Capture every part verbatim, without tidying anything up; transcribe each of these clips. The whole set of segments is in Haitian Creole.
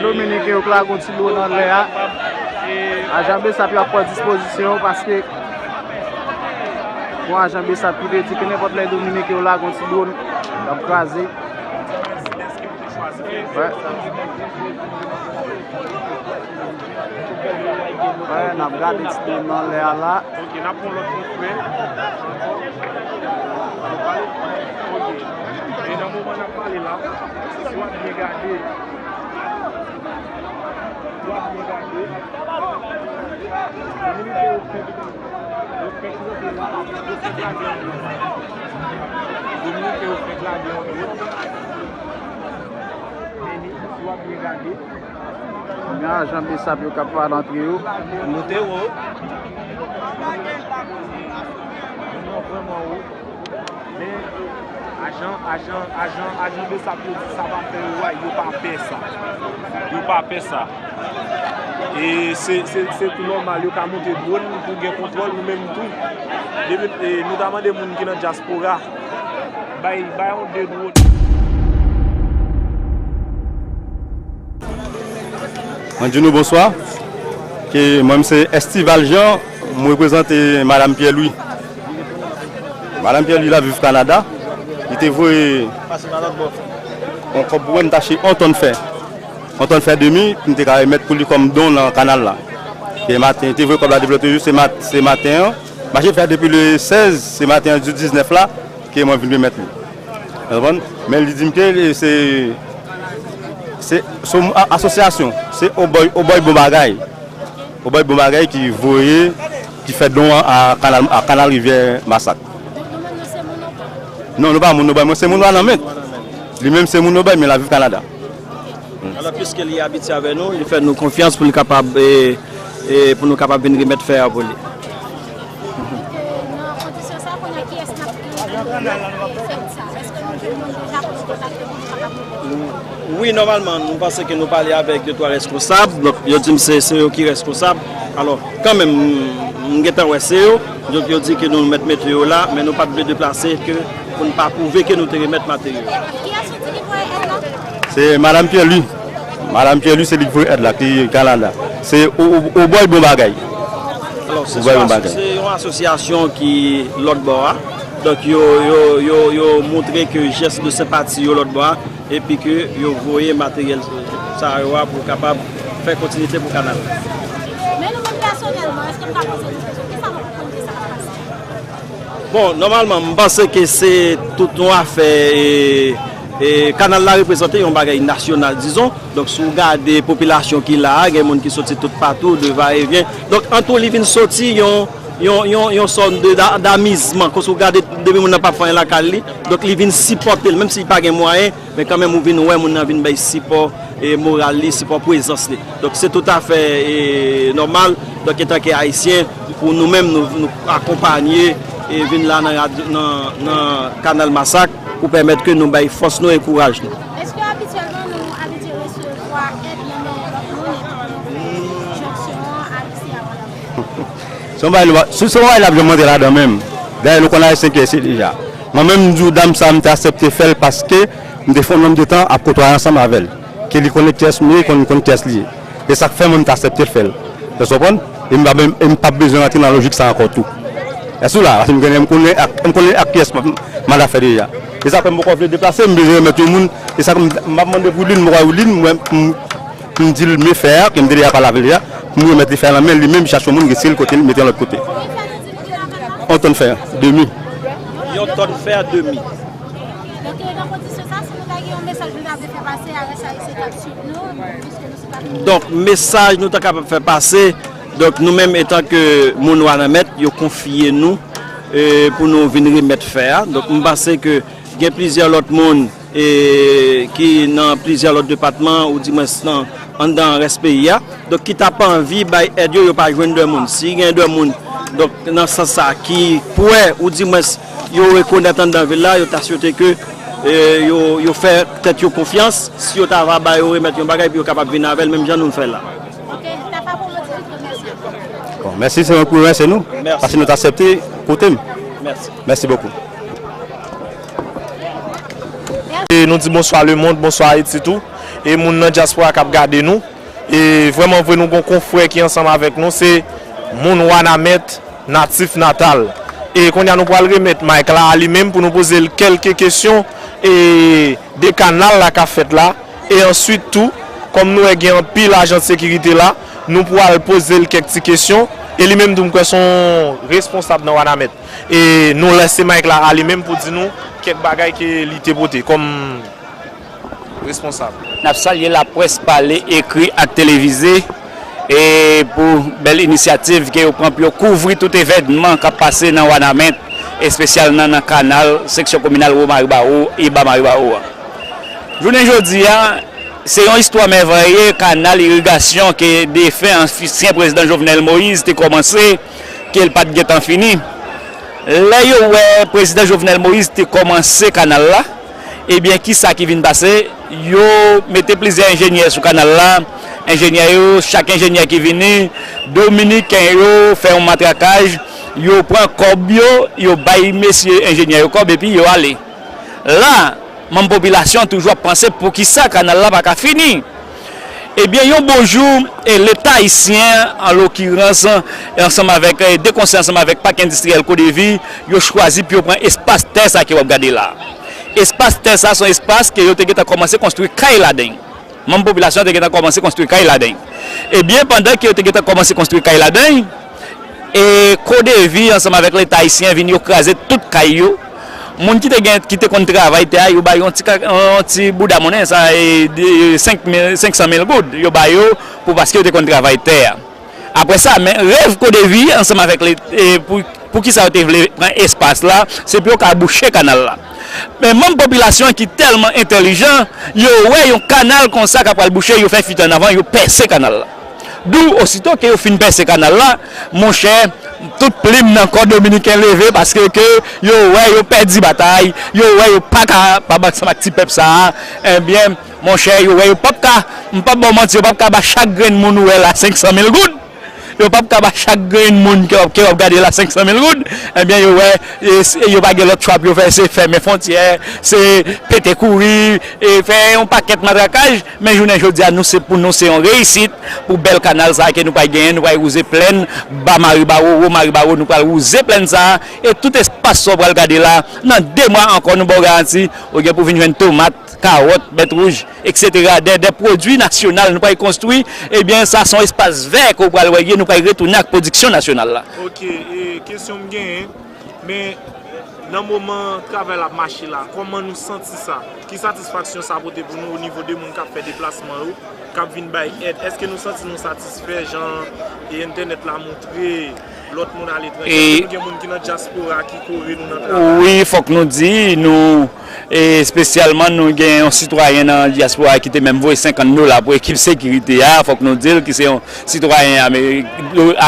Dominiken yo k lage yon ti dwòn anlè a. Ajan BSAP yo ap pran dispozisyon yo paske gon ajan BSAP ki te di ke nenpòt lè Dominiken yo lage yon ti dwòn, y ap kraze. Wè. Wè, n ap gade ti dwòn nan anlè a la. Ok, n ap pran lòt konfrè. Ok. E nan moman n ap pale la, si w ap byen gade, si w ap byen gade, Dominiken yo fèk, yo fèk monte la, yo fèk lage anlè. Dominiken yo fèk lage anlè. Men si w ap byen gade, Gen ajan BSAP yo k ap pale antre yo. Moute wo. Vrèman wo. Men ajan, ajan, ajan, ajan BSAP yo di sa pa fè yo wè, yo pa pè sa. Yo pa pè sa. E se, se, se tou nòmal, yo ka monte dwòn pou gen kontwòl, nou menm tou. Depi, e, nou ta mande moun ki nan dyaspora, bay, bay yon de dwòn. Mwen di nou bonswa. Ke mwen, m se Estival Jean, m reprezante Madanm Pierre Louis. Madanm Pierre Louis la viv Kanada. Li te voye yon kòb pou mwen, m t achte yon tòn fè. Yon tòn fè demi, pou m te ka remèt pou li kòm don nan kanal la. E maten, li te voye kòb la depi lòt jou, se mat-, se maten an. M achte fè depi le sèz, se maten an, di diznèf la, ke mwen vin remèt li. Ou konprann? Men li di m ke se, se, se yon a-, asosyasyon. Se Obòy, Obòy Bon Bagay. Obòy Bon Bagay ki voye, ki fè don an a Kanal, a Kanal Rivyè Masak. Non, nou pa moun Obòy. Mwen se moun Wanament. Li menm se moun Obòy, men l ap viv Kanada. Alò, piske li abitye avè nou, li fè nou konfyans pou li kapab, e, e, pou nou kapab vin remèt fè a pou li. Nan kondisyon sa, kounye a, kiyès n ap, e, e, fè sa? Èske nou jwenn moun deja pou nou kontakte pou nou kapab... Wi, nòmalman, nou panse ke nou pale avèk de twa reskonsab. Donk, yo di m se, se yo ki reskonsab. Alò, kanmenm, m gentan wè se yo. Donk, yo di ke nou mèt mete yo la, men nou pa t vle deplase ke pou n pa pwouve ke nou te remèt materyo. Kiyès ou di ki voye èd la? Se Madanm Pierre Louis. Madanm Pierre Louis, se li ki voye èd la, ki Kanada. Se O-, O-, Obòy Bon Bagay. Alò, se Obòy Bon Bagay. Se yon asosyasyon ki lòt bò a. Donk, yo, yo, yo, yo montre ke jès de senpati yo lòt bò a, epi ke yo voye materyèl sa yo a pou kapab fè kontinite pou kanal la. Men nou menm pèsonèlman, èske nou ka poze nou kesyon, kisa nou konprann de sa k ap pase? Bon, nòmalman, m panse ke se tout yon afè, e, e, kanal la reprezante yon bagay nasyonal, dizon. Donk, si w gade popilasyon ki la a, gen moun ki soti tout patou, de va e vyen. Donk, an tou, li vin soti yon, yon, yon, yon sòt de, d'a-, damizman. Kon si w gade, depi moun nan p ap fè anyen lakay li, donk, li vin sipòte l, menm si l pa gen mwayen, men kanmenm, ou vin wè moun nan vin bay sipò, e, moral li, sipò prezans li. Donk, se toutafè, e, nòmal. Donk, antanke Ayisyen, pou nou menm, nou, nou akonpanye e vin la nan rad-, nan, nan Kanal Masak pou pèmèt ke nou bay fòs nou e kouraj nou. Èske abityèlman nou abitye resevwa èd nan men lòt moun epi nou fè enjeksyon an a isi a Wanament? Se yon bagay nou pa, se, se yon bagay n ap janm rantre ladan menm. Dayè, nou konn Ayisyen ki ye se deja. Mwen menm, m di w, dam sa, m te aksepte fè l paske m te fè yon nonb de tan ap kotwaye ansanm avè l. Ke li konnen kiyès m ye, konn, konn kiyès li ye. E sa k fè mwen m t aksepte l fè l. Èske w konprann? E m pa, e m p ap bezwen rantre nan lojik sa ankò tou. Èske w la? Paske m konnen, m konnen ak, m konnen ak kiyès m, m al afè deja. E sa k fè m poko vle deplase, m bezwen remèt yon moun. E sa k m, m ap mande pou li, m poko wè li, m, m, m di l men fè a, ke m te deja pale avè l deja, pou m remèt li fè a nan men li menm, li chache yon moun, resi l kote l, mete yon lòt kote. Yon tòn fè, demi. Yon tòn fè, demi. Donk, e, nan kondisyon sa, si nou ta gen yon mesaj nou ta vle fè pase a rès ayisyen k ap swiv nou, piske nou se pa... Donk, mesaj nou ta kapab fè pase, donk, nou menm, etanke moun Wanament, yo konfye nou, e, pou nou vin remèt fè a. Donk, m panse ke gen plizyè lòt moun, e, ki nan plizyè lòt depatman, oudimwens nan, anndan rès peyi a. Donk, ki t ap anvi bay èd yo, yo pa jwenn de moun. Si gen de moun, donk, nan sans sa, ki prè, oudimwens, yo rekonèt anndan vil la, yo ta swete ke, e, yo, yo fè tèt yo konfyans, si yo ta va ba yo remèt yon bagay, pou yo kapab vin avè l, menm jan nou fè l la. Ok, Tafa Promo T V, mèsi ankò. Bon, mèsi, se mwen pou remèsye nou. Mèsi. Paske nou t aksepte koute m. Mèsi. Mèsi bokou. E nou di bonswa lemonn, bonswa Ayiti tou. e moun nan dyaspora k ap gade nou. E vrèman vre, nou gen yon konfrè ki ansanm avèk nou, se moun Wanament, natif natal. E kounye a, nou pral remèt mic la a li menm pou nou poze l kèlke kesyon e de kanal la k ap fèt la. E answit tou, kòm nou wè gen anpil ajan de sekirite la, nou pral poze l kèk ti kesyon. E li menm tou, m kwè se yon responsab nan Wanament. E nou lese mic la a li menm pou di nou kèk bagay ke li te pote kòm responsab. N ap salye laprès pale, ekri ak televize, e pou bèl inisyativ ke yo pran pou yo kouvri tout evènman k ap pase nan Wanament, espesyalman nan kanal seksyon kominal Wo Maribawo e Ba Maribawo a. Jounen jodi a, se yon istwa mèveye kanal irigasyon ke defen ansyen prezidan Jovenel Moïse te kòmanse, ke l pa t gentan fini. Lè yo wè prezidan Jovenel Moïse te kòmanse kanal la, ebyen, ki sa ki vin pase? Yo mete plizyè enjenyè sou kanal la. Enjenyè yo, chak enjenyè ki vini, dominiken yo fè yon matrakaj, yo pran kòb yo, yo bay mesye enjenyè yo kòb, epi yo ale. La, manm popilasyon an toujou ap panse poukisa kanal la pa ka fini. Ebyen, yon bon jou, e, Leta ayisyen, an lokirans, e, ansanm avèk, e, de konsèy ansanm avèk Pak Endistriyèl Kodevi, yo chwazi pou yo pran espas tè sa ke w ap gade la. Espas tè sa se yon espas ke yo te gentan kòmanse konstwi kay ladan l. Manm popilasyon an te gentan kòmanse konstwi kay ladan l. Ebyen, pandan ke yo te gentan kòmanse konstwi kay ladan l, e Kodevi ansanm avèk Leta ayisyen vin yo kraze tout kay yo. Moun ki te gen, ki te konn travay tè a, yo ba yo yon ti ka-, yon ti bouda monnen, sa e de, senk mil, senk san mil goud, yo ba yo pou paske yo te konn travay tè a. Apre sa, men rèv Kodevi ansanm avèk le, e pou, pou ki sa yo te vle pran espas la, se pou yo ka bouche kanal la. Men manm popilasyon ki tèlman entèlijan, yo wè yon kanal konsa k ap pral bouche, yo fè fite ann avan, yo pèse kanal la. Dou, osito ke yo fin pèse kanal la, monchè, tout plim nan kò dominiken leve paske ke yo wè yo pèdi batay, yo wè yo pa ka, pa ansanm ak ti pèp sa a, ebyen, monchè, yo wè yo p ap ka, m p ap ba w manti, yo p ap ka ba chak grenn moun ou wè la senk san mil goud. Yo p ap ka ba chak grenn moun ke w ap, ke w ap gade la senk san mil goud. Ebyen, yo wè, e, se, yo pa gen lòt chwa pou yo fè, se fèmen fwontyè, se pete kouri, e fè yon pakèt matrakaj. Men jounen jodi a, nou se, pou nou, se yon reyisit pou bèl kanal sa a ke nou pral genyen, nou pral wouze plèn, ba Maribawo, wo Maribawo, nou pral wouze plèn sa a, e tout espas sa w pral gade la, nan de mwa ankò, nou ba w garanti, ou gen pou vin jwenn tomat, kawòt, bèt wouj, etsetera. De, de pwodui nasyonal nou pral konstwi, ebyen, sa se yon espas vè ke w pral wè l ye, nou pral retounen ak pwodiksyon nasyonal la. Ok, e, kesyon m genyen, men nan moman travay la ap mache la, kòman nou santi sa? Ki satisfaksyon sa pote pou nou o nivo de moun k ap fè deplasman yo, k ap vin bay èd? Èske nou santi nou satisfè jan, e, entènèt la montre lòt moun aletranje? E, èske nou gen moun ki nan dyaspora ki kore nou nan travay? Wi, fòk nou di, nou, e, espesyalman, nou gen yon sitwayen nan dyaspora ki te menm voye senkant dola pou ekip sekirite a, fòk nou di l, ki se yon sitwayen Ameri-,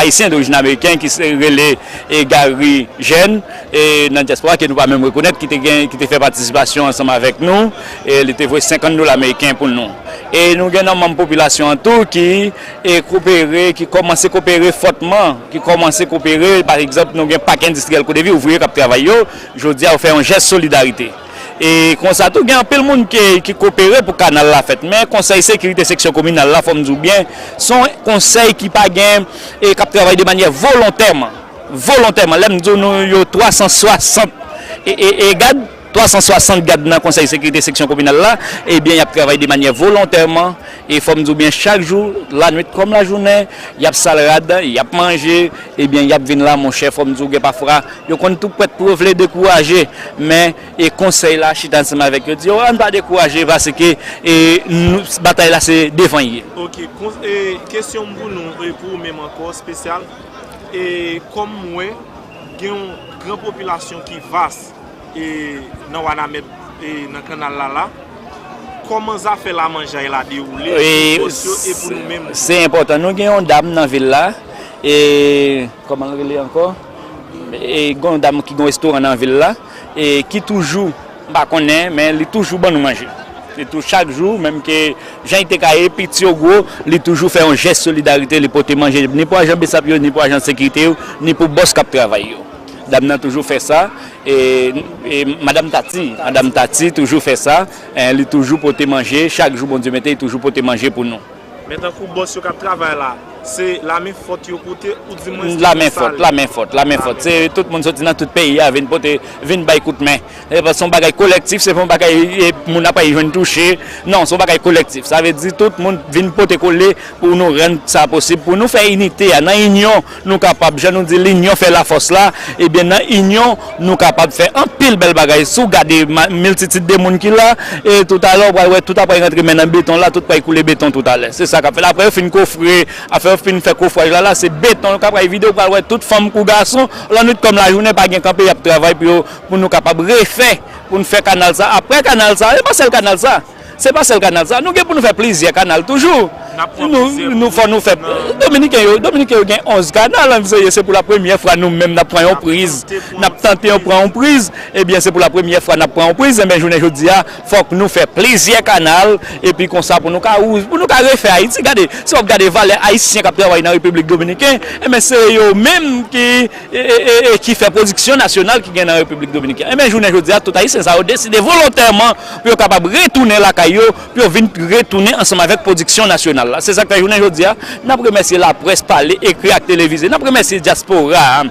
ayisyen dorijin ameriken ki se rele, e, Gary Jeune, e, nan dyaspora ke nou pa menm rekonèt, ki te gen, ki te fè patisipasyon ansanm avèk nou, e li te voye senkant dola ameriken pou nou. E nou gen nan manm popilasyon an tou ki, e, kopere, ki kòmanse kopere fòtman, ki kòmanse kopere, pa egzanp, nou gen Pak Endistriyèl Kodevi, ouvriye k ap travay yo, jodi a yo fè yon jès solidarite. E konsa tou, gen anpil moun ki, ki kopere pou kanal la fèt, men Konsèy Sekirite Seksyon Kominal la, fò m di w byen, se yon konsèy ki pa gen, e k ap travay de manyè volontèman. Volontèman. Lè m di w nou yo twa san swasant e, e, e gad, twa san swasant gad nan Konsèy Sekirite Seksyon Kominal la, ebyen, y ap travay de manyè volontèman, e fò m di w byen, chak jou, lannuit kòm lajounen, y ap sal rad, y ap manje, ebyen, y ap vin la, monchè, fò m di w, gen pafwa, yo konn tou prèt pou yo vle dekouraje, men, e konsèy la chita ansanm avèk yo, di yo, ann pa dekouraje, paske, e, nou, batay la, se devan l ye. Ok, kon-, e, kesyon m pou nou, e, pou ou menm ankò, espesyal, e, kòm m wè, gen yon gran popilasyon ki vas, e, nan Wanament, e, nan kanal la la. Kòman zafè lamanjay la dewoule pou bòs yo e pou nou menm? Se enpòtan. Nou gen yon dam nan vil la, e, kòman l rele ankò? E, gen yon dam ki gen yon restoran nan vil la, e, ki toujou, m pa konnen, men li toujou ban nou manje. Li tou, chak jou, menm ke jan li te ka ye, piti ou gwo, li toujou fè yon jès solidarite, li pote manje, ni pou ajan besap yo, ni pou ajan sekirite yo, ni pou bòs k ap travay yo. Dam nan toujou fè sa. E, e madanm Tati, madanm Tati toujou fè sa. En, li toujou pote manje. Chak jou Bondye mete, li toujou pote manje pou nou. Men tankou bòs yo k ap travay la, se lamen fòt yo pote, oudimwens, lamen fòt, lamen fòt, lamen fòt. Se tout moun soti nan tout peyi a vin pote, vin bay kout men. Se pa, se yon bagay kolektif, se pa yon bagay, e, moun ap al jwenn touche. Non, se yon bagay kolektif. Sa vle di tout moun vin pote kole pou nou rann sa posib, pou nou fè inite a. Nan inyon, nou kapab, jan nou di, linyon fè lafòs la, ebyen, nan inyon, nou kapab fè anpil bèl bagay. Si w gade ma-, miltitid de moun ki la, e toutalè, w pral wè, tout ap pral rantre men nan beton la, tout pral koule beton toutalè. Se sa k ap fèt. Apre, yo fin kofre, apre yo fin fè kofraj la, la, se beton k ap pral vide, w pral wè tout fanm kou gason, lannwit kòm lajounen, pa gen kanpe, y ap travay pou yo, pou nou kapab refè, pou n fè kanal sa. Apre kanal sa, e pa sèl kanal sa. Se pa sèl kanal sa. Nou gen pou nou fè plizyè kanal toujou. Nou, nou fò nou fè. Dominiken yo, Dominiken yo gen onz kanal, an serye, se pou la premyè fwa nou menm n ap pran yon priz. N ap tante yon pran yon priz. Ebyen, se pou la premyè fwa n ap pran yon priz. Ebyen, jounen jodi a, fòk nou fè plizyè kanal. Epi konsa, pou nou ka, pou nou ka refè Ayiti. Gade, si w ap gade valè Ayisyen k ap travay nan Repiblik Dominiken, ebyen, se yo menm ki e, e, e, e ki fè pwodiksyon nasyonal ki gen nan Repiblik Dominikèn. Ebyen, jounen jodi a, tout Ayisyen sa yo deside volontèman pou yo kapab retounen lakay yo, pou yo vin retounen ansanm avèk pwodiksyon nasyonal la. Se sa k fè jounen jodi a, n ap remèsye laprès pale, ekri ak televize. N ap remèsye dyaspora a.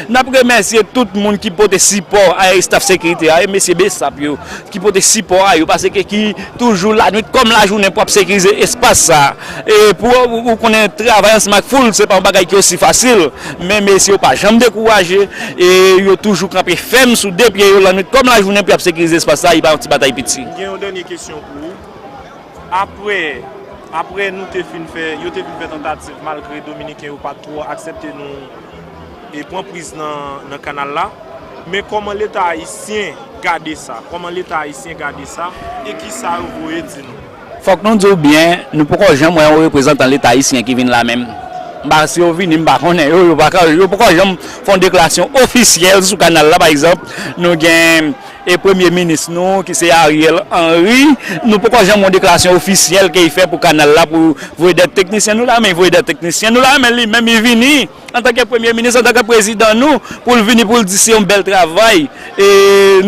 N ap remèsye tout moun ki pote sipò a estaf sekirite a, e mesye Besap yo, ki pote sipò a yo, paske ki toujou lannwit kòm lajounen pou ap sekirize espas sa. E pou ou, ou konnen travay ansanm ak foul, se pa yon bagay ki osi fasil. Men mesye yo pa janm dekouraje, e yo toujou kanpe fèm sou de pye yo lannwit kòm lajounen pou y ap sekirize espas sa, e pa yon ti batay piti. M gen yon dènye kesyon pou ou. Apre, apre nou te fin fè, yo te fin fè tantativ, malgre Dominiken yo pa t twò aksepte nou e pran priz nan, nan kanal la. Men kòman Leta ayisyen gade sa? Kòman Leta ayisyen gade sa? E kisa yo voye di nou? Fòk nou di w byen, nou poko janm wè yon reprezantan Leta ayisyen ki vin la menm. M pa, si yo vini, m pa konnen yo, yo pa ka, yo poko janm fè yon deklarasyon ofisyèl sou kanal la, pa egzanp, nou gen e premye minis nou, ki se Ariel Henry, nou poko janm yon deklarasyon ofisyèl ke l fè pou kanal la, pou voye dèt teknisyen nou la, men voye dèt teknisyen nou la, men li menm li vini antanke premye minis, antanke prezidan nou, pou l vini, pou l di se yon bèl travay, e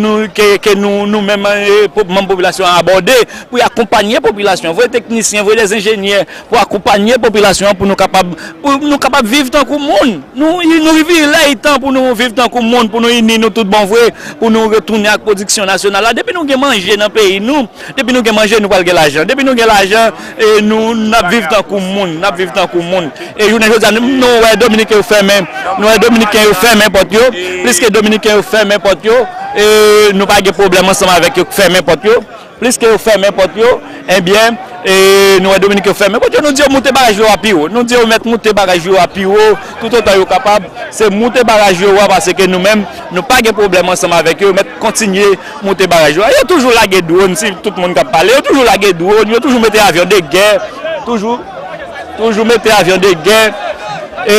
nou, ke, ke nou, nou menm, e, pop-, manm popilasyon an abòde, pou y akonpanye popilasyon, voye teknisyen, voye dè enjenyè, pou akonpanye popilasyon an, pou nou kapab, pou nou kapab viv tankou moun. Nou, nou rive lè e tan pou nou viv tankou moun, pou nou ini nou tout bon vre, pou nou retounen ak pwodiksyon nasyonal la. Depi nou gen manje nan peyi nou, depi nou gen manje, nou pral gen lajan. Depi nou gen lajan, e nou, n ap viv tankou moun, n ap viv tankou moun. E jounen jodi a, nou, nou wè Dominiken yo fèmen, nou wè Dominiken yo fèmen pòt yo, pliske Dominiken yo fèmen pòt yo, e nou pa gen pwoblèm ansanm avèk yo k fèmen pòt yo. Pliske yo fèmen pòt yo, ebyen, e nou wè Dominiken yo fèmen pòt yo, nou di yo moute baraj dlo a pi wo. Nou di yo mèt moute baraj dlo a pi wo, toutotan yo kapab, se moute baraj dlo a, paske nou menm, nou pa gen pwoblèm ansanm avèk yo, yo mèt kontinye moute baraj dlo a. Yo toujou lage dwòn, si tout moun k ap pale, yo toujou lage dwòn, yo toujou mete avyon de gè, toujou, toujou mete avyon de gè, e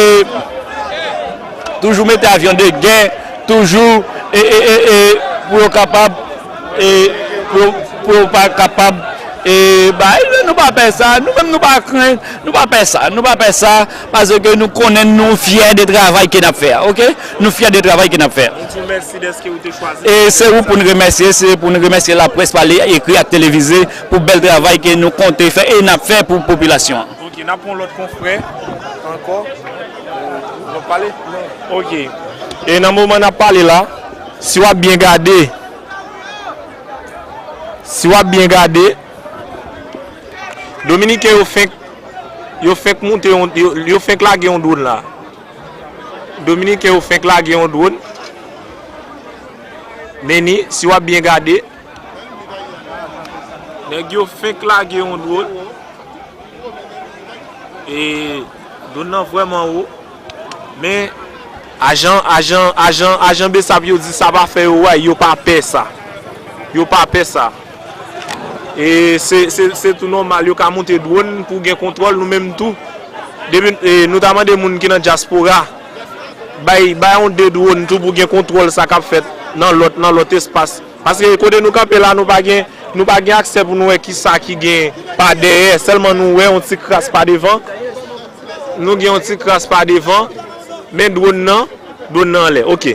toujou mete avyon de gè, toujou, e, e, e, e, pou yo kapab, e, pou, pou yo pa kapab, e, bay, nou pa pè sa, nou menm nou pa krenn, nou pa pè sa, nou pa pè sa, paske nou konnen nou fyè de travay ke n ap fè a, oke? Nou fyè de travay ke n ap fè a. Nou di w mèsi dèske ou te chwazi. E se ou pou n remèsye, se pou n remèsye laprès pale, ekri ak televize pou bèl travay ke nou konte fè e n ap fè pou popilasyon an. Ok, n ap pran lòt konfrè ankò. W ap pale? Ok. E nan moman n ap pale la, si w ap byen gade, si w ap byen gade, Dominiken yo fenk, yo fenk moute yon, yo, yo fenk lage yon dwòn la. Dominiken yo fenk lage yon dwòn. Men ni, si w ap byen gade, nèg yo fenk lage yon dwòn. E dwòn nan vrèman wo. Men, ajan, ajan, ajan, ajan Besap yo di sa pa fè yo wè, yo pa pè sa. Yo pa pè sa. E se, se, se tou nòmal, yo ka moute dwòn pou gen kontwòl, nou menm tou. Depi, e, nou ta mande moun ki nan dyaspora, bay, bay yon de dwòn tou pou gen kontwòl sa k ap fèt nan lòt, nan lòt espas. Paske kote nou kanpe la, nou pa gen, nou pa gen aksè pou nou wè kisa ki gen pa dèyè. Sèlman nou wè yon ti kras pa devan. Nou gen yon ti kras pa devan. Men dwòn nan, dwòn nan anlè. Ok.